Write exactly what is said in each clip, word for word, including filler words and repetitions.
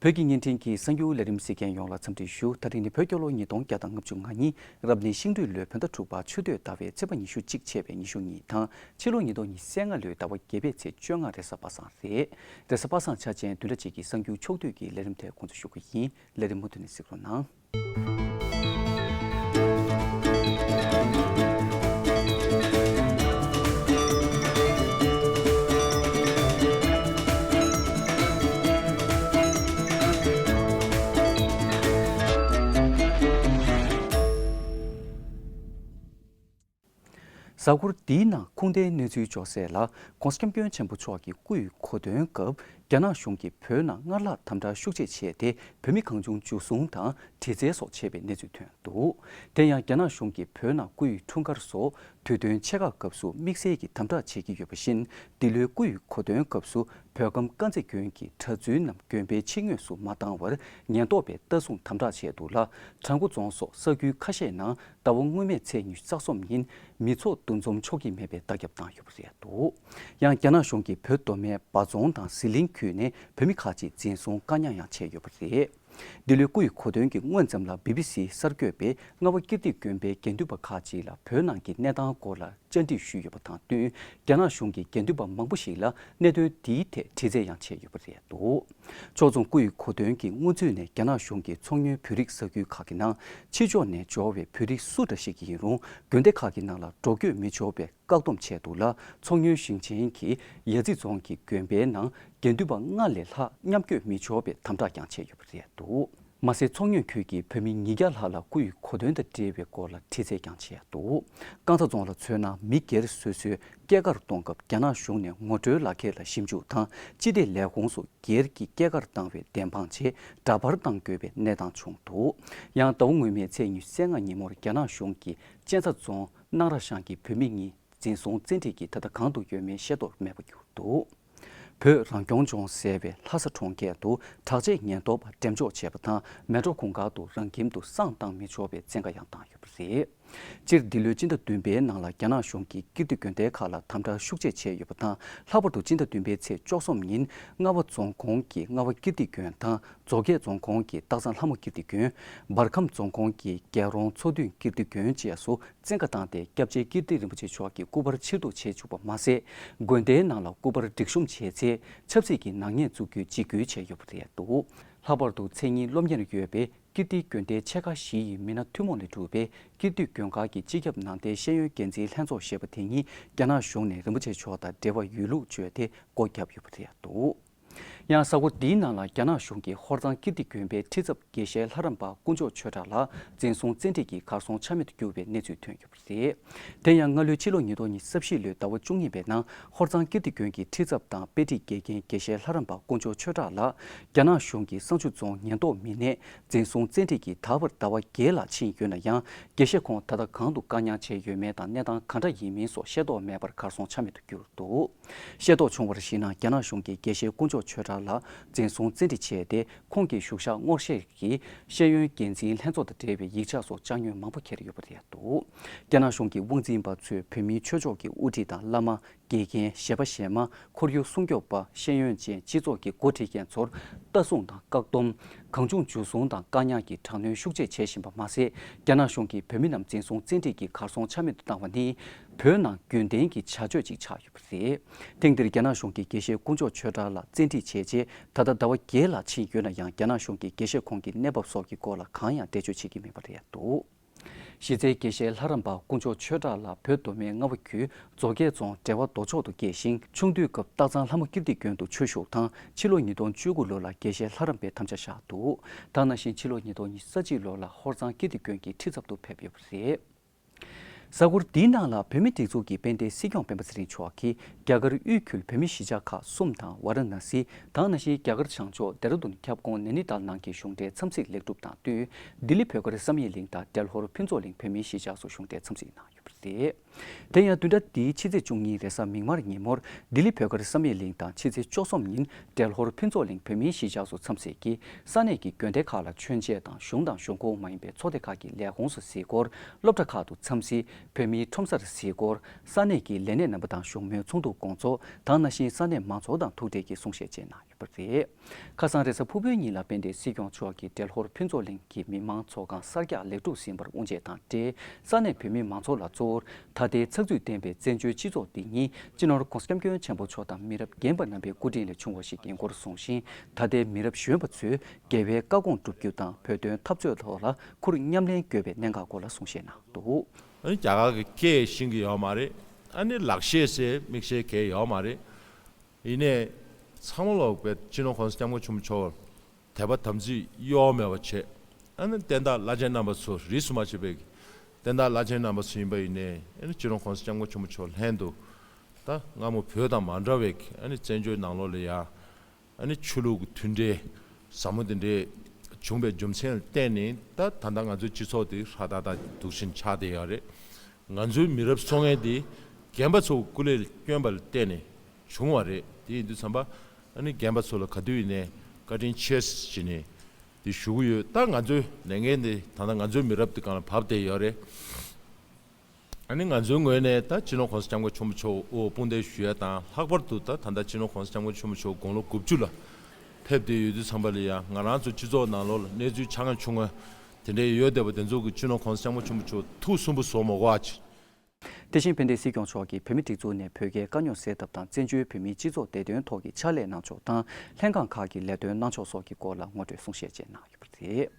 བོད་ཀྱི་བརྙན་འཕྲིན་གྱི་གསར་འགྱུར་ལས་རིམ་གཟིགས་མཁན་ཡོངས་ལ་འཚམས་འདྲི་ཞུ། ད་རིང་ནི་བོད་རྒྱལ་ལོ་ཉིས་སྟོང་བརྒྱ་དང་ལྔ་བཅུ་ང་གཉིས་རབ་གནས་ཤིང་སྦྲུལ་ལོའི་བོད་ཟླ་དྲུག་པ་ཆུ་སྟོད་ཟླ་བའི་ཚེས་པ་ཉི་ཤུ་གཅིག་ཆད་པའི་ཉི་ཤུ་གཉིས་དང་ཕྱི་ལོ་ཉིས་སྟོང་ཉི་ཤུ་རྩ་ལྔ་ལོའི་ཟླ་བ་བརྒྱད་པའི་ཚེས་བཅོ་ལྔ་རེས་གཟའ་པ་སངས་རེད། རེས་གཟའ་པ་སངས་འཆར་ཅན་བདུན་ཕྲག་གཅིག་གི་གསར་འགྱུར་ཕྱོགས་བསྡུས་ཀྱི་ལས་རིམ་དེ་འགོ་འཛུགས་ཞུ་གི་ཡིན། ལས་རིམ་མུ་མཐུད་ནས་གཟིགས་རོགས་གནང་། གཟའ་འཁོར་འདིའི་ནང་ཁུངས་ལྡན་གནས་ཚུལ་འབྱོར་གསལ་ལ། ༸གོང་ས་༸སྐྱབས་མགོན་ཆེན་པོ་མཆོག་གི་སྐུ་ཡི་གོ་སྟོན་སྐབས་རྒྱ་ནག་གཞུང་གིས་བོད་ནང་སྔར་ལྷག་དམ་དྲག་ཤུགས་ཆེ་བྱས་ཏེ། བོད་མི་གང་བྱུང་འཇུ་བཟུང་དང་། དྲི་རྩད་སོགས་བྱས་པའི་གནས་ཚུལ་ཐོན་འདུག། དེ་ཡང་རྒྱ་ནག་གཞུང་གིས་བོད་ནང་སྐུ་ཡི་འཁྲུངས་སྐར་སོགས་དུས་སྟོན་ཆེ་ཁག་སྐབས་སུ་དམིགས་བསལ་གྱི་དམ་དྲག་བྱེད་ཀྱི་ཡོད་པ་བཞིན། འདི་ལོའི་སྐུ་ཡི་གོ་སྟོན་སྐབས་སུ་བོད་ཁམས་དཀར་མཛེས་དགོན་གྱི་གྲྭ་བཙུན་རྣམས་དགོན་པའི་ཕྱི་ངོས་སུ་མ་བཏང་བར་ཉེན་རྟོག་པས་ལྟ་སྲུང་དམ་དྲག་བྱས་འདུག་ལ། བྲག་འགོ་རྫོང་སོགས་ས་ཁུལ་ཁ་ཤས་ནང་ཟླ་བ་སྔོན་མའི་ཚེས་ཉི་ཤུ་རྩ་གསུམ་ཉིན་མི་ཚོགས་འདུ་འཛོམས་ཆོག་གི་མེད་པའི་བརྡ་ཁྱབ་བཏང་ཡོད་པ་རེད་འདུག། ཡང་རྒྱ་ནག་གཞུང་གིས་བོད་མདོ་སྨད་འབའ་རྫོང་དང་ཟི་ལིང་ཁུལ་ནས་བོད་མི་ཁག་ཅིག་འཛིན་བཟུང་བཀག་ཉར་ཡང་བྱས་ཡོད་པ་རེད། འདི་ལོའི་སྐུ་ཡི་གོ་སྟོན་གྱི་སྔོན་ཙམ་ལ་བི་བི་སི་གསར་འགོད་པས་རྔ་བ་ཀིརྟི་དགོན་པའི་དགེ་འདུན་པ་ཁག་ཅིག་ལ་བོད་ནང་གི་གནས་སྟངས་སྐོར་ལ་བཅར་འདྲི་ཞུས་ཡོད་པ་དང་བསྟུན། རྒྱ་ནག་གཞུང་གིས་དགེ་འདུན་པ་མང་པོ་ཞིག་ལ་གནད་དོན་འདིའི་ཐད་དྲི་རྩད་ཡང་བྱས་ཡོད་པ་རེད་འདུག། ཕྱོགས་མཚུངས་སྐུ་ཡི་གོ་སྟོན་གྱི་སྔོན་ཚུད་ནས་རྒྱ་ནག་གཞུང་གིས་མཚོ་སྔོན་བོད་རིགས་ས་ཁུལ་ཁག་གི་ནང་ཕྱི་ཕྱོགས་ནས་འབྱོར་བའི་བོད་རིགས་སུ་འདྲ་ཞིག་ཡིན་རུང་དགོན་སྡེ་ཁག་གི་ནང་ལ་འགྲོ་སྐྱོད་མི་ཆོག་པའི་བཀག་སྡོམ་བྱས་འདུག་ལ། མཚོ་སྔོན་ཞིང་ཆེན་གྱི་ཡ་རྩི་རྫོང་གི་དགོན་པའི་ནང་དགེ་འདུན་པ་ལྔ་ལས་ལྷག་མཉམ་སྐྱོད་མི་ཆོག་པའི་དམ་དྲག་ཀྱང་བྱས་ཡོད་པ་རེད་འདུག། མ་ཟད། མཚོ་སྔོན་ཁུལ་གྱི་བོད་མི་ཉིས་བརྒྱ་ལྷག་ལ་སྐུ་ཡི་གོ་སྟོན་དང་འབྲེལ་བའི་སྐོར་ལ་དྲི་རྩད་ཀྱང་བྱས་འདུག། རྐང་ཚ་རྫོང་ལ་མཚོན་ན། མི་སྒེར་སོ་སོའི་སྐྱེས་སྐར་གཏོང་སྐབས་རྒྱ་ནག་གཞུང་ནས་ངོ་སྤྲོད་ལག་ཁྱེར་ལ་ཞིབ་འཇུག་དང་སྤྱི་བདེ་ལས་ཁུངས་སུ་སྒེར་གྱི་སྐྱེས་སྐར་བཏང་བའི་བདེན་དཔང་ཆེད་འདྲ་པར་བཏང་དགོས་པའི་གནས་སྟངས་བྱུང་འདུག། ཡང་ཟླ་བ་སྔོན་མའི་ཚེས་ཉི་ཤུ་རྩ་ལྔ་ཉིན་མོར་རྒྱ་ནག་གཞུང་གིས་གཅན་ཚ་རྫོང་སྣང་ར་ཤང་གི་བོད་མི་གཉིས་འཛིན་བཟུང་བཙན་ཁྲིད་ཀྱིས་ད་ལྟ་གང་དུ་ཡོད་མེད་ཤེས་རྟོགས་མེད་པར་གྱུར་འདུག། བོད་རང་སྐྱོང་ལྗོངས་ཟེར་བའི་ལྷ་ས་གྲོང་ཁྱེར་དུ་དྲག་ཆས་ཉེན་རྟོག་པ་འགྲེམས་འཇོག་བྱས་པ་དང་། མལ་གྲོ་གུང་དཀར་དུ་རང་ཁྱིམ་དུ་བསང་བཏང་མི་ཆོག་པའི་བཙན་བཀའ་ཡང་བཏང་ཡོད་པ་རེད། སྤྱིར་འདི་ལོའི་སྤྱི་ཟླ་བདུན་པའི་ནང་ལ་རྒྱ་ནག་གཞུང་གིས་ཀིརྟི་དགོན་སྡེ་ཁག་ལ་དམ་དྲག་ཤུགས་ཆེ་བྱས་ཡོད་པ་དང་། ལྷག་པར་དུ་སྤྱི་ཟླ་བདུན་པའི་ཚེས་བཅུ་གསུམ་ཉིན་རྔ་བ་རྫོང་ཁོངས་ཀྱི་རྔ་བ་ཀིརྟི་དགོན་དང་། མཛོ་སྐད་རྫོང་ཁོངས་ཀྱི་སྟག་ཚང་ལྷ་མོ་ཀིརྟི་དགོན། འབར་ཁམས་རྫོང་ཁོངས་ཀྱི་རྒྱལ་རོང་མཚོ་བདུན་ཀིརྟི་དགོན་བཅས་སུ་བཙན་བཀའ་བཏང་སྟེ། སྐྱབས་རྗེ་ཀིརྟི་རིན་པོ་ཆེ་མཆོག་གི་སྐུ་པར་ཕྱིར་བསྡུ་བྱེད་བཅུག་པ་མ་ཟད། དགོན་སྡེའི་ནང་ལ་སྐུ་པར་སྒྲིག་གཤོམ་བྱས་ཚེ། ཆབ་སྲིད་ཀྱི་ནག་ཉེས་བཙུགས་རྒྱུའི་འཇིགས་སྐུལ་བྱས་ཡོད་པ་རེད་འདུག། ལྷག་པར་དུ་མཚན་ཉིད་སློབ་གཉེར་ཡོད་པའི་ཀིརྟིའི་དགོན་སྡེ་ཆེ་ཁག་བཞི་ཡི་མི་སྣ་ཐུན་མོང་ལས་གྲུབ་པས། ཀིརྟིའི་དགོན་ཁག་གི་སྤྱི་ཁྱབ་ནང་བསྟན་ཤེས་ཡོན་འགན་འཛིན་ལྷན་ཚོགས་ཞེས་པ་དེ་ཉིད་རྒྱ་ནག་གཞུང་ནས་རིན་པོ་ཆེ་མཆོག་དང་འབྲེལ་བ་ཡོད་ལུགས་བརྗོད་དེ་སྒོ་བརྒྱབ་ཡོད་པ་རེད་འདུག། ཡང་གཟའ་འཁོར་འདིའི་ནང་ལ་རྒྱ་ནག་གཞུང་གིས་ཧོར་གཙང་ཀིརྟི་དགོན་པའི་ཁྲི་ཚབ་དགེ་བཤེས་ལྷ་རམས་པ་དཀོན་མཆོག་ཆོས་གྲགས་ལགས་འཛིན་བཟུང་བཙན་ཁྲིད་ཀྱིས་གར་སོང་ཆ་མེད་དུ་གྱུར་བའི་གནས་ཚུལ་ཐོན་ཡོད་པ་རེད། དེ་ཡང་སྔ་ལོའི་ཕྱི་ལོ་ཉིས་སྟོང་ཉི་ཤུ་རྩ་བཞི་ལོའི་ཟླ་བ་བཅུ་གཉིས་པའི་ནང་ཧོར་གཙང་ཀིརྟི་དགོན་གྱི་ཁྲི་ཚབ་དང་དཔེ་ཁྲིད་དགེ་རྒན་དགེ་བཤེས་ལྷ་རམས་པ་དཀོན་མཆོག་ཆོས་གྲགས་ལགས་རྒྱ་ནག་གཞུང་གི་བསང་ཆུ་རྫོང་ཉེན་རྟོག་མི་སྣས་འཛིན་བཟུང་བཙན་ཁྲིད་ཀྱིས་ད་བར་ཟླ་བ་བརྒྱད་ལྷག་ཕྱིན་ཡོད་ན་ཡང་། དགེ་བཤེས་ཁོང་ད་ལྟ་གང་དུ་བཀག་ཉར་བྱས་ཡོད་མེད་དང་གནས་སྟངས་ག་འདྲ་ཡིན་མིན་སོགས་ཤེས་རྟོགས་མེད་པར་གར་སོང་ཆ་མེད་དུ་གྱུར་འདུག། ཤེས་རྟོགས་བྱུང་བར་གཞིགས་ན། རྒྱ་ནག་གཞུང་གིས་དགེ་བཤེས་དཀོན་མཆོག་ཆོས་གྲགས་ལགས་འཛིན་བཟུང་བཙན་ཁྲིད་བྱས་ཏེ། ཁོང་གི་བཞུགས་ཤག་སྔོག་བཤེར་གྱིས་ཤེས་ཡོན་འགན་འཛིན་ལྷན་ཚོགས་དང་འབྲེལ་བའི་ཡིག་ཆ་སོགས་བཅའ་ཉོན་མང་པོ་འཁྱེར་ཡོད་པ་རེད་འདུག། རྒྱ་ནག་གཞུང་གི་དབང་འཛིན་པ་ཚོས་བོད་མིའི་ཆོས་ཕྱོགས་ཀྱི་དབུ་ཁྲིད་དང་བླ་མ། དགེ་རྒན། གཞས་པ་གཞས་མ། ཁོར་ཡུག་སྲུང་སྐྱོབ་པ། ཤེས་ཡོན་ཅན། སྤྱི་ཚོགས་ཀྱི་འགོ་ཁྲིད་མཁན་ཚོར་ལྟ་སྲུང་དང་བཀག་སྡོམ། གང་བྱུང་འཇུ་བཟུང་དང་བཀག་ཉར་གྱིས་དྲག་གནོན་ཤུགས་ཆེ་བྱེད་བཞིན་པ་མ་ཟད། རྒྱ་ནག་གཞུང་གིས་བོད་མི་རྣམས་འཛིན་བཟུང་བཙན་ཁྲིད་ཀྱིས་གར་སོང་ཆ་མེད་དུ་བཏང་བ་ནི། བོད་ནང་རྒྱུན་ལྡན་གྱི་བྱ་སྤྱོད་ཅིག་ཆགས་ཡོད་པ་རེད། ཐེངས་འདིར་རྒྱ་ནག་གཞུང་གིས་དགེ་བཤེས་དཀོན་མཆོག་ཆོས་གྲགས་ལགས་བཙན་ཁྲིད་བྱས་རྗེས། ད་ལྟ་ཟླ་བ་བརྒྱད་ལྷག་ཕྱིན་ཡོད་ན་ཡང་། རྒྱ་ནག་གཞུང་གིས་དགེ་བཤེས་ཁོང་གི་གནས་བབ་སོགས་ཀྱི་སྐོར་ལ་གང་ཡང་འགྲེལ་བརྗོད་བྱེད་ཀྱི་མེད་པ་རེད་འདུག། གཞི་རྩའི་དགེ་བཤེས་ལྷ་རམས་པ་དཀོན་མཆོག་ཆོས་གྲགས་ལགས་བོད་མདོ་སྨད་རྔ་བ་ཁུལ་མཛོ་སྐད་རྫོང་འབྲེལ་བ་རྡོ་ཆོག་ཏུ་སྐྱེས་ཤིང་། ཆུང་དུས་སྐབས་སྟག་ཚང་ལྷ་མོ་ཀིརྟི་དགོན་དུ་ཆོས་ཞུགས་དང་། ཕྱི་ལོ་ཉིས་སྟོང་བཅུ་དགུ་ལོ་ལ་དགེ་བཤེས་ལྷ་རམས་པའི་དམ་བཅའ་བཞག་འདུག། ད་ག་ནང་བཞིན་ཕྱི་ལོ་ཉིས་སྟོང་ཉི་ཤུ་རྩ་གཅིག་ལོ་ལ་ཧོར་གཙང་ཀིརྟི་དགོན་གྱི་ཁྲི་ཚབ་ཏུ་ཕེབས་ཡོད་པ་རེད། གཟའ་འཁོར་འདིའི་ནང་ལ་བོད་མིའི་སྒྲིག་འཛུགས་ཀྱི་དཔལ་ལྡན་སྲིད་སྐྱོང་སྤེན་པ་ཚེ་རིང་མཆོག་གིས་རྒྱ་གར་དབུས་ཁུལ་བོད་མིའི་གཞིས་ཆགས་ཁག་གསུམ་དང་། ཝཱ་ར་ཎ་སི། ད་ག་ནང་བཞིན་རྒྱ་གར་བྱང་ཕྱོགས་ལྡེ་ར་ལྡུན་ཁྱབ་ཁོངས་ནེ་ནི་ཏཱལ་ནང་གི་གཞུང་འབྲེལ་འཚམས་གཟིགས་ལེགས་གྲུབ་དང་བསྟུན། ལྡི་ལི་བོད་སྒར་བསམ་ཡས་གླིང་དང་ཏེལ་ཧོར་ཕུན་ཚོགས་གླིང་བོད་མིའི་གཞིས་ཆགས་སུ་གཞུང་འབྲེལ་འཚམས་གཟིགས་གནང་ཡོད། རེད། དེ་ཡང་བདུན་ཕྲག་འདིའི་ཕྱི་ཚེས་བཅུ་གཉིས་རེས་གཟའ་མིག་དམར་ཉིན་མོར་ལྡི་ལི་བོད་སྒར་བསམ་ཡས་གླིང་དང་ཕྱི་ཚེས་བཅུ་གསུམ་ཉིན་འབྲས་ལྷོར་ཕུན་ཚོགས་གླིང་བོད་མིའི་གཞིས་ཆགས་སུ་འཚམས་གཟིགས་ཀྱིས་ས་གནས་ཀྱི་དགོན་སྡེ་ཁག་ལ་མཆོད་མཇལ་དང་གཞུང་དང་གཞུང་ཁོངས་མ་ཡིན་པའི་ཚོགས་སྡེ་ཁག་གི་ལས་ཁུངས་སུ་གཟིགས་སྐོར། སློབ་གྲྭ་ཁག་ཏུ་འཚམས་གཟིགས། བོད་མིའི་ཁྲོམ་སར་གཟིགས་སྐོར། ས་གནས་ཀྱི་ལས་སྣེ་རྣམ་པ་དང་བཞུགས་མོལ་ཚོགས་འདུ་སྐོང་ཚོགས་དང་ནང་བཞིན་ས་གནས་མང་ཚོགས་དང་ཐུག་འཕྲད་ཀྱིས་གསུང་བཤད་བྱས་གནང་ཡོད་པ་རེད། ཁ་སང་རེས་གཟའ་ཕུར་བུའི་ཉིན་ལ་དཔལ་ལྡན་སྲིད་སྐྱོང་མཆོག་གིས་འབྲས་ལྷོར་ཕུན་ཚོགས་གླིང་གི་མི་མང་ཚོགས་ཁང་གསར་རྒྱག་ལེགས་གྲུབ་ཟིན་པར་དབུ་འབྱེད་དང་འབྲེལ་ས་གནས་བོད་མི་མང་ཚོགས་ལ་གཙོ་བོར་ད་ལྟའི་ཚགས་ཚུད་ལྡན་པའི་བཙན་བྱོལ་སྤྱི་ཚོགས་འདི་ཉིད་སྤྱི་ནོར་༧གོང་ས་༧སྐྱབས་མགོན་ཆེན་པོ་མཆོག་དང་མི་རབས་རྒན་པ་རྣམ་པའི་སྐུ་དྲིན་ལས་བྱུང་བ་ཞིག་ཡིན་སྐོར་གསུངས་ཤིང་། ད་ལྟའི་མི་རབས་གཞོན་པ་ཚོས་རྒྱལ་བའི་བཀའ་དགོངས་བསྒྲུབ་རྒྱུ་དང་བོད་དོན་འཐབ་རྩོད་ཐོག་ལ་ཁུར་མཉམ་ལེན་དགོས་པའི་གནད་འགག་སྐོར་ལ་གསུང་བཤད་གནང་འདུག། ཨ་ནི་རྒྱ་གར་གྱི་སྐད་ཤེས་ཀྱི་ཡོད་མ་རེད། ཨ་ནི་ལག་ཤེས་ཟེར་མིག་ཤེས་གང་ཡང་ཡོད་མ་རེད། ཡིན་ནའི་ཚང་མ་ལོག་པའི་སྤྱི་ནོར་༧གོང་ས་༧སྐྱབས་མགོན་ཆེན་པོ་མཆོག་དད་པ་དམ་ཚིག་གཡོ་བ་མེད་པ་བྱས། ཨ་ནི་བསྟན་བདག་བླ་ཆེན་རྣམ་པ་ཚོ་རིས་སུ་མ་ཆད་པའི་བསྟན་བདག་བླ་ཆེན་རྣམ་པ་ཚོ་ཡིན་པ་ཡིན་ནའི་ཨ་ནི་སྤྱི་ནོར་༧གོང་ས་༧སྐྱབས་མགོན་ཆེན་པོ་མཆོག་ལྷན་དུ་ད་སྔ་མོ་བོད་དང་མ་འདྲ་བའི་ཨ་ནི་བཙན་བྱོལ་ནང་ལོགས་ལ་ཡ། ཨ་ནི་ཆོས་ལུགས་ཀྱི་མཐུན་འབྲེལ་ཟབ་མོ་དེ་འདྲའི་བྱུང་བའི་རྒྱུ་མཚན་ལ་བརྟེན་ནས་ད་ད་ལྟ་ང་ཚོའི་སྤྱི་ཚོགས་འདི་ཧྲ་ཏག་ཏག་འདུག་བཞིན་ཆགས་བསྡད་ཡོད་རེད། ང་ཚོའི་མི་རབས་སོ་ལྔའི་འདི་རྒན་པ་ཚོ་སྐུ་ལས་བསྐྱོན་པ་ལ་བརྟེན་ནས་བྱུང་བ་རེད། དེ་ཡིན་དུས་ཙམ་པ་ཨ་ནི་རྒན་པ་ཚོ་ལ་ག་དུས་ཡིན་ནའི་བཀའ་དྲིན་ཆེ་ཞེས་ནས་འདི་ཞུ་གི་ཡོད། ད་ང་ཚོའི་ལས་འགན་འདི་ད་ལྟ་ང་ཚོའི་མི་རབས་འདི་སྒང་ལ་བབས་བསྡད་ཡོད་རེད། ཨ་ནི་ང་ཚོའི་ངོས་ནས་ད་སྤྱི་ནོར་༧གོང་ས་༧སྐྱབས་མགོན་ཆེན་པོ་མཆོག་དབུ་འོག་དཔུང་འདེགས་ཞུ་ཡ་དང་། ལྷག་པར་དུ་ད་ད་ལྟ་སྤྱི་ནོར་༧གོང་ས་༧སྐྱབས་མགོན་ཆེན་པོ་མཆོག་དགུང་ལོ་དགུ་བཅུ་ལ་ཕེབས་བསྡད་ཡོད་དུས་ཙམ་པ་ལ་ཡ། ང་རང་ཚོ་སྤྱི་ཚོགས་ནང་ལོགས་ལ་གནས་ཚུལ་ཆ་ཚང་ཆུང་ངུ་དེ་འདྲའི་ཡོད་བསྡད་པ་དེ་ཚོ་གི་སྤྱི་ནོར་༧གོང་ས་༧སྐྱབས་མགོན་ཆེན་པོ་མཆོག་ཐུགས་སུན་པོ་བཟོ་མ་དགོས་པ་ཅིག། དེ་བཞིན་དཔལ་ལྡན་སྲིད་སྐྱོང་མཆོག་གིས་བོད་མིའི་སྒྲིག་འཛུགས་ནས་བོད་རྒྱའི་དཀའ་རྙོག་སེལ་ཐབས་དང་བཙན་བྱོལ་བོད་མིའི་སྤྱི་ཚོགས་བདེ་དོན་ཐོག་གི་ཕྱག་ལས་གནང་ཕྱོགས་དང་ལྷན་ཁང་ཁག་གི་ལས་དོན་གནང་ཕྱོགས་སོགས་ཀྱི་སྐོར་ལ་ངོ་སྤྲོད་གསུང་བཤད་བཅས་གནང་ཡོད་པ་རེད།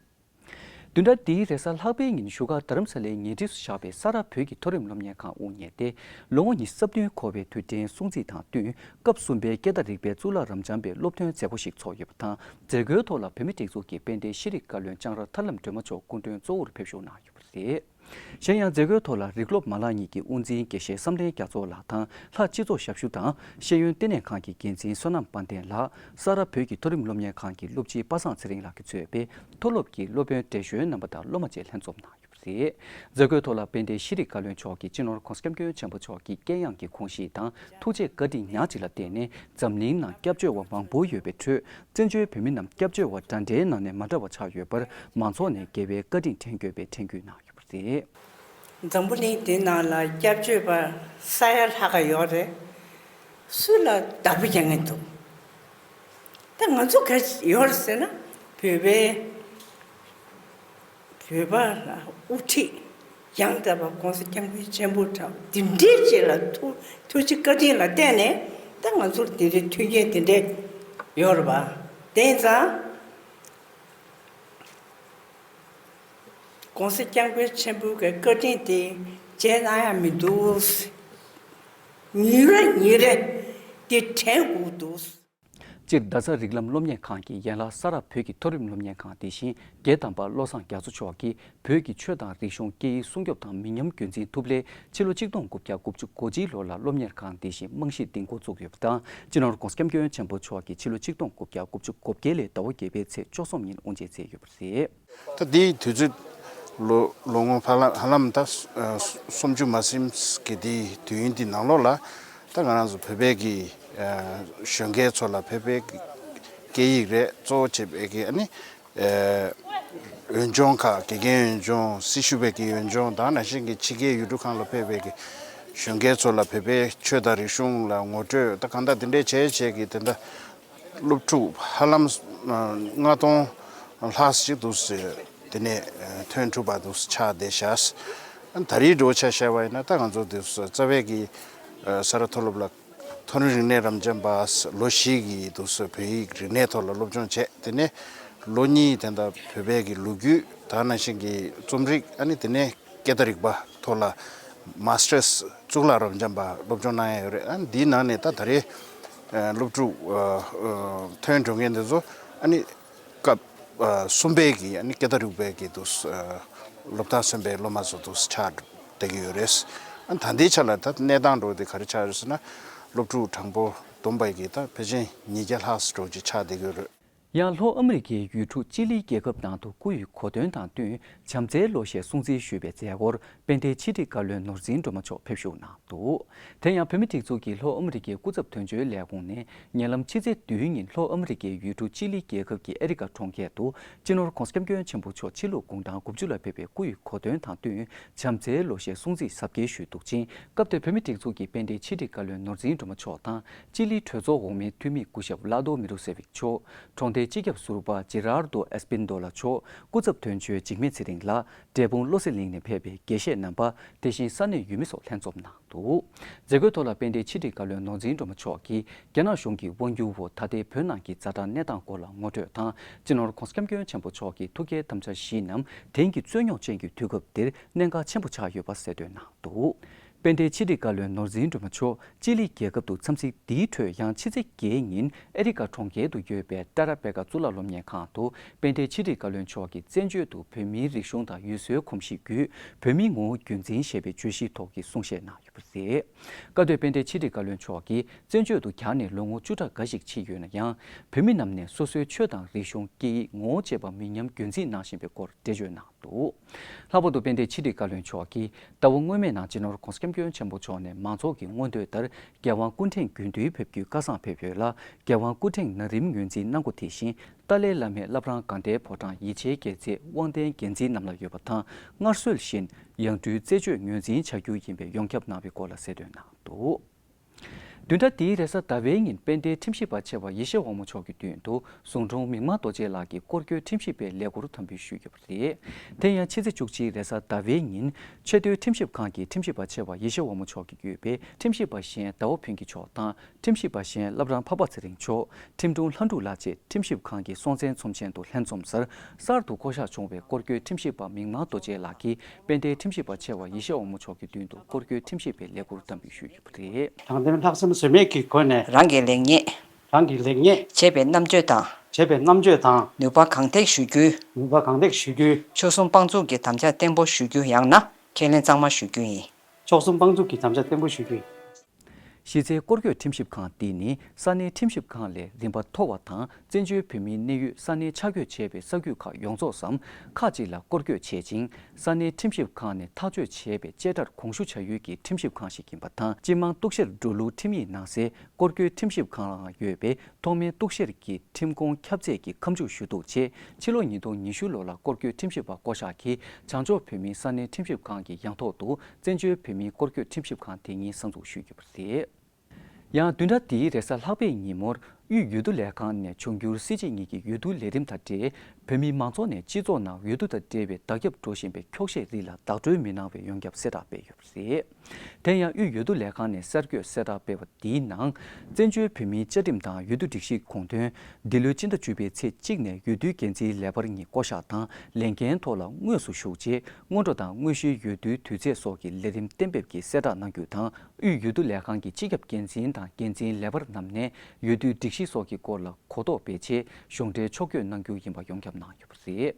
བདུན་ཕྲག་འདིའི་རེས་གཟའ་ལྷག་པའི་ཉིན་བཞུགས་སྒར་རྡ་རམ་ས་ལའི་ཉེ་འཁྲིས་སུ་བཞག་པའི་ས་རཱ་བོད་ཀྱི་མཐོ་རིམ་སློབ་གཉེར་ཁང་དབུ་བརྙེས་ཏེ། ལོ་ངོ་ཉི་ཤུ་རྩ་བདུན་འཁོར་བའི་དུས་དྲན་སྲུང་བརྩི་དང་བསྟུན་སྐབས་གསུམ་པའི་སྐད་བརྡ་རིག་པའི་གཙུག་ལག་རབ་འབྱམས་པའི་སློབ་ཐོན་མཛད་སྒོ་ཞིག་ཚོགས་ཡོད་པ་དང་། མཛད་སྒོའི་ཐོག་ལ་བོད་མིའི་སྒྲིག་འཛུགས་ཀྱི་དཔལ་ལྡན་ཤེས་རིག་བཀའ་བློན་ལྕང་ར་ཐར་ལམ་སྒྲོལ་མ་མཆོག་སྐུ་མགྲོན་གཙོ་བོར་ཕེབས་བཞུགས་གནང་ཡོད་པ་རེད། གཞན་ཡང་མཛད་སྒོའི་ཐོག་ལ་རིགས་སློབ་མ་ལག་གཉིས་ཀྱི་དབུ་འཛིན་དགེ་བཤེས་བསམ་གཏན་རྒྱ་མཚོ་ལགས་དང་། ལྷ་སྤྱི་ཚོགས་ཞབས་ཞུ་དང་ཤེས་ཡོན་ལྟེ་གནས་ཁང་གི་འགན་འཛིན་བསོད་ནམས་དཔལ་ལྡན་ལགས། ས་རཱ་བོད་ཀྱི་མཐོ་རིམ་སློབ་གཉེར་ཁང་གི་སློབ་སྤྱི་པ་སངས་ཚེ་རིང་ལགས་ཀྱིས་གཙོས་པའི་མཐོ་སློབ་ཀྱི་སློབ་དཔོན་བགྲེས་གཞོན་རྣམ་པ་དང་སློབ་མ་བཅས་ལྷན་འཛོམས་གནང་ཡོད་པ་རེད། མཛད་སྒོའི་ཐོག་ལ་དཔལ་ལྡན་ཤེས་རིག་བཀའ་བློན་མཆོག་གིས་སྤྱི་ནོར་༧གོང་ས་༧སྐྱབས་མགོན་ཆེན་པོ་མཆོག་གི་དཀྱེལ་ཡངས་ཀྱི་དགོངས་གཞི་དང་ཐུགས་རྗེ་བཀའ་དྲིན་ཉག་གཅིག་ལ་བརྟེན་ནས་འཛམ་གླིང་ནང་སྐྱབས་བཅོལ་བ་མང་པོ་ཡོད་པའི་ཁྲོད། བཙན་བྱོལ་བོད་མི་རྣམས་སྐྱབས་བཅོལ་བ་འདྲ་འདྲའི་ནང་ནས་མ་འདྲ་བ་ཆགས་ཡོད་པར་མང་ཚོགས་ནས་རྒྱལ་བའི་བཀའ་དྲིན་དྲན་དགོས་པའི་དྲན་སྐུལ་གནང་ཡོད་པ་རེད། འཛམ་བུ་གླིང་འདི་ནང་ལ་སྐྱབས་བཅོལ་བ་ས་ཡ་ལྷག་ག་ཡོད་རེད། སུ་ལ་བདག་པོ་རྒྱག་མཁན་འདུག། ད་ང་ཚོ་ག་ཡོད་རེད་ཟེར་ན། བོད་པའི་བོད་པ་ལ་དབུ་ཁྲིད་ཡང་དག་པ་༧གོང་ས་༧སྐྱབས་མགོན་ཆེན་པོ་འདྲ་བོ་འདི་འདྲའི་ཅིག་ལ་ཐུགས་ཐུགས་རྗེ་བཀའ་དྲིན་ལ་བརྟེན་ནས་ད་ང་ཚོར་འདི་འདྲའི་མཐུན་རྐྱེན་འདི་འདྲའི་ཡོད་རེད་པ། དེ་ཙང་༧གོང་ས་༧སྐྱབས་མགོན་ཆེན་པོ་གི་བཀའ་དྲིན་དེ་བརྗེད་གནང་ཡ་མི་འདུག། ཉིན་རེ་ཉིན་རེ་དེ་དྲན་དགོས་འདུག། སྤྱིར་རྡ་ས་རིགས་ལམ་སློབ་གཉེར་ཁང་གི་ཡན་ལག་ས་རཱ་བོད་ཀྱི་མཐོ་རིམ་སློབ་གཉེར་ཁང་དེ་བཞིན་རྒྱལ་དམ་པ་བློ་བཟང་རྒྱ་མཚོ་མཆོག་གིས་བོད་ཀྱི་ཆོས་དང་རིག་གཞུང་སྐད་ཡིག་སྲུང་སྐྱོབ་དང་མི་ཉམས་རྒྱུན་འཛིན་ཐུབ་སླད། ཕྱི་ལོ་ཆིག་སྟོང་དགུ་བརྒྱ་དགུ་བཅུ་གོ་གཅིག་ལོ་ལ་སློབ་གཉེར་ཁང་དེ་བཞིན་རྨང་གཞི་འདིང་འགོ་བཙུགས་ཡོད་པ་དང་། སྤྱི་ནོར་༧གོང་ས་༧སྐྱབས་མགོན་ཆེན་པོ་མཆོག་གིས་ཕྱི་ལོ་ཆིག་སྟོང་དགུ་བརྒྱ་དགུ་བཅུ་གོ་བརྒྱད་ལོའི་ཟླ་བ་བརྒྱད་པའི་ཚེས་བཅུ་གསུམ་ཉིན་དབུ་འབྱེད་མཛད་ཡོད་པ་རེད། ད་འདིའི་དུས་ཚོད་ལོ་ལོ་ངོ་ཧ་ལམ་ཧ་ལམ་ད་སུམ་ཅུ་མ་ཟིན་གྱི་འདིའི་དུས་ཡུན་འདི་ནང་ལོགས་ལ། ད་ང་རང་ཚོ་བོད་པའི་གི་གཞོན་སྐྱེས་ཚོ་ལ་བོད་པའི་སྐད་ཡིག་རེད། གཙོ་བོ་བྱས་པའི་གི་ཨ་ནི་འོས་སྦྱོང་ཁག་དགེ་རྒན་འོས་སྦྱོང་། སྲི་ཞུ་བའི་གི་འོས་སྦྱོང་དང་། ནང་བཞིན་གྱི་ཕྱི་རྒྱལ་ཡུལ་གྲུ་ཁག་ལ་ཕེབས་པའི་གི་གཞོན་སྐྱེས་ཚོ་ལ་བོད་པའི་ཆོས་དང་རིག་གཞུང་ལ་ངོ་སྤྲོད་ད་གང་ལྟར་དེ་འདྲའི་བྱས་བྱས་ཀྱི་དེ་འདྲ་སློབ་ཕྲུག་ཧ་ལམ་ལྔ་སྟོང་ལྷག་ཅིག་འདུག་ཟེར། དེ་ནས་ཐོན་གྲུབ་པ་འདུག་ཆགས་བསྡད་ཤག། ད་རེས་འགྲོ་ཆ་བཤད་པ་ཡིན་ན། ད་ང་ཚོ་འདུག་རྩ་བའི་གི་ས་རཱ་མཐོ་སློབ་ལ་མཐོ་རིམ་རིག་གནས་རབ་འབྱམས་པ་ལོ་བཞི་གི་འདུག་བོད་ཡིག་རིག་གནས་ཐོག་ལ་སློབ་སྦྱོང་བྱས། དེ་ནས་ལོ་གཉིས་དེ་འདྲ་བོད་པའི་གི་ལོ་རྒྱུས་དང་། ནང་བཞིན་གྱི་རྩོམ་རིག་ཨ་ནི་དེ་ནས་སྐད་བརྡ་རིག་པ་ཐོག་ལ་མཱ་སི་ཊར་གཙུག་ལག་རབ་འབྱམས་པ་སློབ་སྦྱོང་གནང་ཡ་ཡོད་རེད། ཨ་ནི་འདིའི་ནང་ནས་ད་ད་རེས་སློབ་ཕྲུག་ཐོན་འགྲོ་མཁན་དེ་ཚོ་ཨ་ནི་སྐབས་གསུམ་པའི་གི་ཨ་ནི་སྐད་བརྡ་རིག་པའི་གི་འདུག་སློབ་མཐར་སོན་པའི་སློབ་མ་ཚོ་འདུག་ཆགས་བསྡད་ཀྱི་ཡོད་རེད། ཨ་ནི་ད་ལྟའི་ཆ་ལ་ད་གནས་སྟངས་འགྲོ་དེ་ག་རེ་ཆགས་ཡོད་ཟེར་ན། སློབ་ཕྲུག་གྲངས་འབོར་བསྡོམས་པ་གི་ད་ཕལ་ཆེར་ཉིས་བརྒྱ་ལྷག་ཙམ་འགྲོ་ཅིག་ཆགས་བསྡད་ཀྱི་ཡོད་རེད། ཡང་ལྷོ་ཨ་མི་རི་ཀའི་ཡུལ་གྲུ་ཅི་ལིའི་རྒྱལ་ཁབ་ནང་དུ་སྐུ་ཡི་གོ་སྟོན་དང་བསྟུན་བྱམས་བརྩེའི་ལོ་ཞེས་སྲུང་བརྩི་ཞུས་པའི་མཛད་སྒོར་དཔལ་ལྡན་ཕྱི་དྲིལ་བཀའ་བློན་ནོར་འཛིན་སྒྲོལ་མ་མཆོག་ཕེབས་ཞུགས་གནང་འདུག། དེ་ཡང་བོད་མིའི་སྒྲིག་འཛུགས་ཀྱི་ལྷོ་ཨ་མི་རི་ཀའི་སྐུ་ཚབ་དོན་གཅོད་ལས་ཁུངས་ནས་ཉེ་ལམ་ཕྱི་ཚེས་བདུན་ཉིན་ལྷོ་ཨ་མི་རི་ཀའི་ཡུལ་གྲུ་ཅི་ལི་རྒྱལ་ཁབ་ཀྱི་ཨེ་རི་ཀ་གྲོང་ཁྱེར་དུ་སྤྱི་ནོར་༧གོང་ས་༧སྐྱབས་མགོན་ཆེན་པོ་མཆོག་ཕྱི་ལུགས་དགུང་གྲངས་དགུ་བཅུ་ལ་ཕེབས་པའི་སྐུ་ཡི་གོ་སྟོན་དང་བསྟུན་བྱམས་བརྩེའི་ལོ་ཞེས་སྲུང་བརྩི་གཟབ་རྒྱས་ཞུས་འདུག་ཅིང་། སྐབས་དེར་བོད་མིའི་སྒྲིག་འཛུགས་ཀྱི་དཔལ་ལྡན་ཕྱི་དྲིལ་བཀའ་བློན་ནོར་འཛིན་སྒྲོལ་མ་མཆོག་དང་ཅི་ལིའི་གྲོས་ཚོགས་འོག་མའི་འཐུས་མི་སྐུ་ཞབས་ལཱ་རྡོ་མི་རོ་སེ་ཝིག་མཆོག་གྲོང་སྡེའི་སྤྱི་ཁྱབ་ཟུར་པ་ཇེ་རར་རྡོ་ཨེ་སྤིན་དོ་ལ་མཆོག་སྐུ་ཚབ་དོན་གཅོད་འཇིགས་མེད་ཚེ་རིང་ལགས། འབྲས་སྤུངས་བློ་གསལ་གླིང་ནས་ཕེབས་པའི་དགེ་བཤེས་རྣམ་པ། དེ་བཞིན་ས་གནས་ཡུལ་མི་སོགས་ལྷན་འཛོམས་གནང་འདུག། མཛད་སྒོའི་ཐོག་ལ་དཔལ་ལྡན་ཕྱི་དྲིལ་བཀའ་བློན་ནོར་འཛིན་སྒྲོལ་མ་མཆོག་གིས་རྒྱ་ནག་གཞུང་གི་དབང་སྒྱུར་འོག་ད་ལྟའི་བོད་ནང་གི་ཛ་དྲག་གནས་སྟངས་སྐོར་ལ་ངོ་སྤྲོད་དང་། སྤྱི་ནོར་༧གོང་ས་༧སྐྱབས་མགོན་ཆེན་པོ་མཆོག་གི་ཐུགས་བསྐྱེད་དམ་བཅའ་བཞིའི་ནམ་དེང་གི་རྩོད་རྙོག་ཅན་གྱི་དུས་སྐབས་འདིར་གནད་འགག་ཆེན་པོ་ཆགས་ཡོད་པ་གསལ་སྟོན་གནང་འདུག། དཔལ་ལྡན་ཕྱི་དྲིལ་བཀའ་བློན་ནོར་འཛིན་སྒྲོལ་མ་མཆོག་ཅི་ལི་རྒྱལ་ཁབ་ཏུ་འཚམས་གཟིགས་འདིའི་ཁྲོད་ཡང་ཕྱི་ཚེས་བརྒྱད་ཉིན་ཨེ་རི་ཀ་གྲོང་ཁྱེར་དུ་ཡོད་པའི་ཏཱ་ར་པེ་ཀ་གཙུག་ལག་སློབ་གཉེར་ཁང་དུ་དཔལ་ལྡན་ཕྱི་དྲིལ་བཀའ་བློན་མཆོག་གིས་བཙན་བྱོལ་དུ་བོད་མིའི་རིག་གཞུང་དང་ཡུལ་སྲོལ་གོམས་གཤིས་བརྒྱུད་བོད་མིའི་ངོ་བོ་རྒྱུན་འཛིན་ཞེས་པའི་བརྗོད་གཞིའི་ཐོག་གི་གསུང་བཤད་གནང་ཡོད་པ་རེད། སྐབས་དེར་དཔལ་ལྡན་ཕྱི་དྲིལ་བཀའ་བློན་མཆོག་གིས་བཙན་བྱོལ་དུ་གྱར་ནས་ལོ་ངོ་བཅུ་ཕྲག་འགའ་ཞིག་ཕྱིན་ཡོད་ན་ཡང་། བོད་མི་རྣམས་ནས་སོ་སོའི་ཆོས་དང་རིག་གཞུང་སྐད་ཡིག་ངོ་བོ་བཅས་པ་མི་ཉམས་རྒྱུན་འཛིན་གནང་བཞིན་པའི་སྐོར་འགྲེལ་བརྗོད་གནང་འདུག། ལྷག་པར་དུ་དཔལ་ལྡན་ཕྱི་དྲིལ་བཀའ་བློན་མཆོག་གིས་ཟླ་བ་སྔོན་མའི་ནང་སྤྱི་ནོར་༧གོང་ས་༧སྐྱབས་མགོན་ཆེན་པོ་མཆོག་ནས་མང་ཚོགས་ཀྱི་མངོན་འདོད་ལྟར་རྒྱལ་དབང་སྐུ་ཕྲེང་རྒྱུན་བསྡུའི་ཕེབས་སྐྱེལ་བཀའ་བཟང་ཕེབས་ཡོད་ལ། རྒྱལ་དབང་སྐུ་ཕྲེང་ན་རིམ་ངོས་འཛིན་གནང་སྒོ་དེ་བཞིན་ཏཱ་ལའི་བླ་མའི་བླ་བྲང་དགའ་ལྡན་ཕོ་བྲང་ཡིད་ཆེས་རྒྱལ་མཚན་དབང་ལྡན་རྒྱལ་མཚན་རྣམས་ལ་ཡོད་པ་དང་། སྔར་སྲོལ་བཞིན་ཡང་སྤྲུལ་རྩད་གཅོད་ངོས་འཛིན་བྱ་རྒྱུ་ཡིན་པའི་ཡོངས་ཁྱབ་གནང་བའི་སྐོར་ལ་གསལ་སྟོན་གནང་འདུག། བདུན་ཕྲག་འདིའི་རེས་གཟའ་ཟླ་བའི་ཉིན་དཔལ་ལྡན་ཁྲིམས་ཞིབ་པ་ཆེ་བ་ཡེ་ཤེས་དབང་མོ་མཆོག་གི་མདུན་དུ་ཟུང་དྲུང་མིག་དམར་རྡོ་རྗེ་ལགས་ཀྱིས་སྐོར་སྐྱོད་ཁྲིམས་ཞིབ་པའི་ལས་ཁུར་དམ་འབུལ་ཞུས་ཡོད་པ་རེད། དེ་ཡང་ཕྱི་ཚེས་བཅུ་གཅིག་རེས་གཟའ་ཟླ་བའི་ཉིན་ཆེས་མཐོའི་ཁྲིམས་ཞིབ་ཁང་གི་ཁྲིམས་ཞིབ་པ་ཆེ་བ་ཡེ་ཤེས་དབང་མོ་མཆོག་གིས་བརྒྱུད་པའི་ཁྲིམས་ཞིབ་པ་གཞན་ཟླ་བ་ཕུན་སྐྱིད་མཆོག་དང་། ཁྲིམས་ཞིབ་པ་གཞན་བླ་བྲང་འཕགས་པ་ཚེ་རིང་མཆོག་ཁྲིམས་དྲུང་ལྷ་འབྲུག་ལགས་བཅས་ཁྲིམས་ཞིབ་ཁང་གི་སྲོང་བཙན་ཚོམས་ཆེན་དུ་ལྷན་འཛོམས་སར་གསར་དུ་བསྐོ་གཞག་བྱུང་བའི་སྐོར་སྐྱོད་ཁྲིམས་ཞིབ་པ་མིག་དམར་རྡོ་རྗེ་ལགས་ཀྱིས་དཔལ་ལྡན་ཁྲིམས་ཞིབ་པ་ཆེ་བ་ཡེ་ཤེས་དབང་མོ་མཆོག་གི་མདུན་དུ་སྐོར་སྐྱོད་ཁྲིམས་ཞིབ་པའི་ལས་ཁུར་དམ་འབུལ་ཞུས་ཡོད་པ་རེད། དྲང་བདེན་ལྷག་བསམ་ཟོལ་མེད་ཀྱི་སྒོ་ནས། རང་གི་ལེགས་ཉེས། རང་གི་ལེགས་ཉེས། བྱས་པའི་རྣམ་དཔྱོད་དང་། བྱས་པའི་རྣམ་དཔྱོད་དང་། ནུས་པ་གང་ཐེག་ཞུ་རྒྱུའི། ནུས་པ་གང་ཐེག་ཞུ་རྒྱུའི། ཆོལ་གསུམ་དཔང་བཙུགས་ཀྱི་དམ་བཅའ་བརྟན་པོ་ཞུ་རྒྱུ་ཡང་ན་ཁས་ལེན་གཙང་མ་ཞུ་རྒྱུ་ཡིན། ཆོལ་གསུམ་དཔང་བཙུགས་ཀྱི་དམ་བཅའ་བརྟན་པོ་ཞུ་རྒྱུ་ཡིན། གཞི་རྩའི་སྐོར་སྐྱོད་ཁྲིམས་ཞིབ་ཁང་འདི་ནི་ས་གནས་ཁྲིམས་ཞིབ་ཁང་ལས་རིམ་པ་མཐོ་བ་དང་། བཙན་བྱོལ་བོད་མིའི་གནས་ཡུལ་ས་གནས་ཆ་བགོས་བྱས་པའི་ས་ཁུལ་ཁག་ཡོངས་རྫོགས་སམ་ཁག་ཅིག་ལ་སྐོར་སྐྱོད་བྱེད་ཅིང་། ས་གནས་ཁྲིམས་ཞིབ་ཁང་ནས་ཐག་གཅོད་བྱས་པའི་བཅད་ཁྲར་དགོངས་ཞུ་བྱ་ཡུལ་གྱི་ཁྲིམས་ཞིབ་ཁང་ཞིག་ཡིན་པ་དང་། སྤྱི་དམངས་གཏུག་བཤེར་འགྲོ་ལུགས་ཁྲིམས་ཡིག་ནང་གསལ་སྐོར་སྐྱོད་ཁྲིམས་ཞིབ་ཁང་ལའང་ཡོད་པས། ཐོག་མའི་གཏུག་བཤེར་གྱི་ཁྲིམས་ཁོངས་ཁྱབ་ཚད་ཀྱི་ཁ་མཆུ་ཞུ་གཏུག་ཆེད། ཕྱི་ལོ་ཉིས་སྟོང་ཉི་ཤུ་ལོ་ལ་སྐོར་སྐྱོད་ཁྲིམས་ཞིབ་པ་བསྐོ་གཞག་གིས་བྱང་ཕྱོགས་བོད་མིའི་ས་གནས་ཁྲིམས་ཞིབ་ཁང་གི་ཡང་ཐོག་ཏུ་བཙན་བྱོལ་བོད་མིའི་སྐོར་སྐྱོད་ཁྲིམས་ཞིབ་ཁང་དེ་ཉིད་གསར་འཛུགས་ཞུས་ཡོད་པ་རེད། ཡང་བདུན་ཕྲག་འདིའི་རེས་གཟའ་ལྷག་པའི་ཉིན་མོར་དབུས་འོས་བསྡུ་ལས་ཁང་ནས་འབྱུང་འགྱུར་སྲིད་སྤྱི་གཉིས་ཀྱི་འོས་བསྡུ་ལས་རིམ་དང་འབྲེལ། བོད་མི་མང་ཚོགས་ནས་སྤྱི་ཚོགས་ནང་འོས་བསྡུ་དང་འབྲེལ་བའི་བརྡ་ཁྱབ་འགྲོ་བཞིན་པའི་འཁྱོག་བཤད་རིགས་ལ་བདག་སྤྲོད་མི་གནང་བའི་ཡོངས་ཁྱབ་གསལ་བསྒྲགས་སྤེལ་ཡོད་པ་རེད། དེ་ཡང་དབུས་འོས་བསྡུ་ལས་ཁང་ནས་གསར་འགོད་གསལ་བསྒྲགས་སྤེལ་བ་འདིའི་ནང་། བཙན་བྱོལ་བོད་མིའི་བཅའ་ཁྲིམས་དང་འོས་བསྡུ་སྒྲིག་གཞི་དགོངས་དོན། འདི་ལོའི་སྤྱི་ཟླ་བཅུ་པའི་ཚེས་གཅིག་ནས་འོས་བསྡུའི་འགན་འཛིན་ལས་འཕར་གཉིས་བསྐོ་གཞག་དང་ལས་འགན་ཐོག་ལ་དངོས་སུ་ཞུགས་རྗེས། སྔོན་འགྲོ་དང་དངོས་གཞིའི་འོས་བསྡུའི་དུས་ཚེས་སོགས་ཀྱི་ལས་རིམ་གཏན་འབེབས་ཀྱིས་གསལ་བསྒྲགས་གནང་རྒྱུ་དང་། དབུས་འོས་བསྡུ་ལས་ཁང་གི་སྤྱི་ཁྱབ་འགན་འཛིན་དང་འགན་འཛིན་ལས་འཕར་རྣམས་ནས་འོས་བསྡུའི་སྒྲིག་གཞི་སོགས་ཀྱི་སྐོར་ལ་གོ་རྟོགས་སྤེལ་ཆེད་གཞུང་འབྲེལ་ཕྱོགས་བསྐྱོད་གནང་རྒྱུ་ཡིན་པ་ཡོངས་ཁྱབ་གནང་ཡོད་པ་རེད།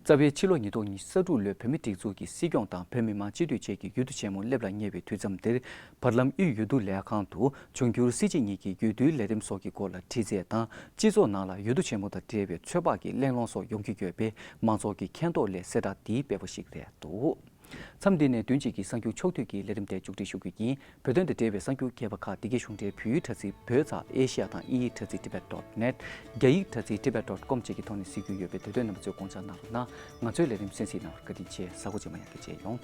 རྩ་བའི་ཕྱི་ལོ་ཉིས་སྟོང་ཉི་ཤུ་རྩ་དྲུག་ལོའི་བོད་མིའི་སྒྲིག་འཛུགས་ཀྱི་སྲིད་སྐྱོང་དང་བོད་མི་མང་སྤྱི་འཐུས་བཅས་ཀྱི་འོས་བསྡུ་ཆེན་མོ་སླེབས་ལ་ཉེ་བའི་དུས་མཚམས་འདིར། བར་ལམ་དབུས་འོས་བསྡུ་ལས་ཁང་དུ་འབྱུང་འགྱུར་སྲིད་སྤྱི་གཉིས་ཀྱི་འོས་བསྡུའི་ལས་རིམ་སོགས་ཀྱི་སྐོར་ལ་དྲི་རྩད་དང་། སྤྱི་ཚོགས་ནང་ལ་འོས་བསྡུ་ཆེན་མོ་དང་འབྲེལ་བའི་ཚོད་དཔག་གི་གླེང་སློང་སོགས་ཡོང་གི་ཡོད་པས། མང་ཚོགས་ཀྱི་མཁྱེན་རྟོགས་སླད་གསལ་བསྒྲགས་འདི་སྤེལ་བ་ཞིག་རེད་འདུག། མཚམས་འདི་ནས་བདུན་གཅིག་གི་གསར་འགྱུར་ཕྱོགས་བསྡུས་ཀྱི་ལས་རིམ་དེ་མཇུག་སྒྲིལ་ཞུ་རྒྱུ་ཡིན། བོད་དོན་དང་འབྲེལ་བའི་གསར་འགྱུར་རྒྱས་པ་ཁག་འདི་གའི་གཞུང་འབྲེལ་བོད་ཡིག་དྲ་ཚིགས་བོད་ཙ་ཨེ་ཤི་ཡ་དང་དབྱིན་ཡིག་དྲ་ཚིགས་tibet dot net། རྒྱ་ཡིག་དྲ་ཚིགས་tibet dot com་བཅས་ཀྱི་ཐོག་ནས་གཟིགས་རྒྱུ་ཡོད་པས། དེ་དོན་རྣམ་པ་ཚོས་དགོངས་འཇགས་གནང་རོགས་གནང་། ང་ཚོའི་ལས་རིམ་གསན་གཟིགས་གནང་བར་བཀའ་དྲིན་ཆེ། གཟའ་འཁོར་རྗེས་མ་ཡང་བསྐྱར་མཇལ་ཡོང་།